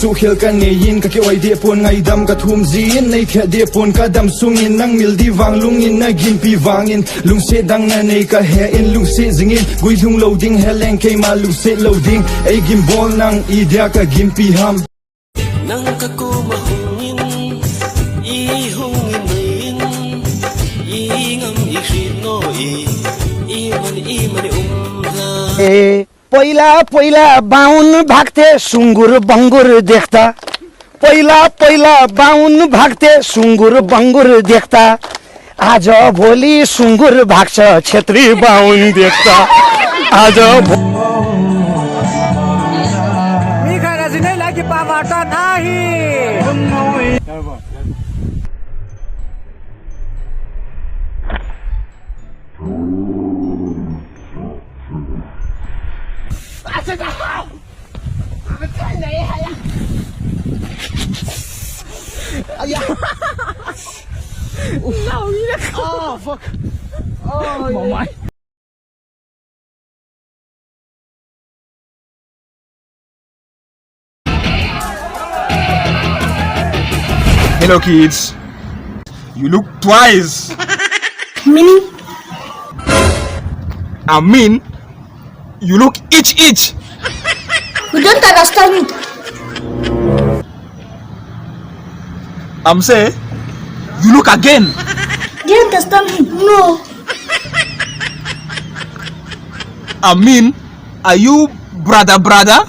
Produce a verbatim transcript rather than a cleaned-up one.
Sukhel ka nei in ka ki-oi deh pon, ngaidam ka thum jin, nei theh deh pon ka dam sungin, nang mil di vang lungin, na gimpi vangin, lungset dang na nei ka he in, lungset jingin, guilhung lou ding, he leng keima lungset lou ding, ei gimbol nang i dia ka gimpi ham. Nang ka koma hungin, i hungin nei in, i ngam i hrit no i, i man i man i um la. Eh. Poila, poila, baun bhakte sungur bangur dekhta. Poila, poila, baun bhakte sungur bangur dekhta. Aaj bholi sungur bhakcha chhetri baun dekhta. Aaj bho- Mi kha raji nei lagi pa vata nahi. Oh, fuck. Oh, my. Hello, kids. You look twice. Meaning? I mean, you look each each. You don't understand it. I'm say, you look again. Do you understand me? No. I mean, are you brother brother?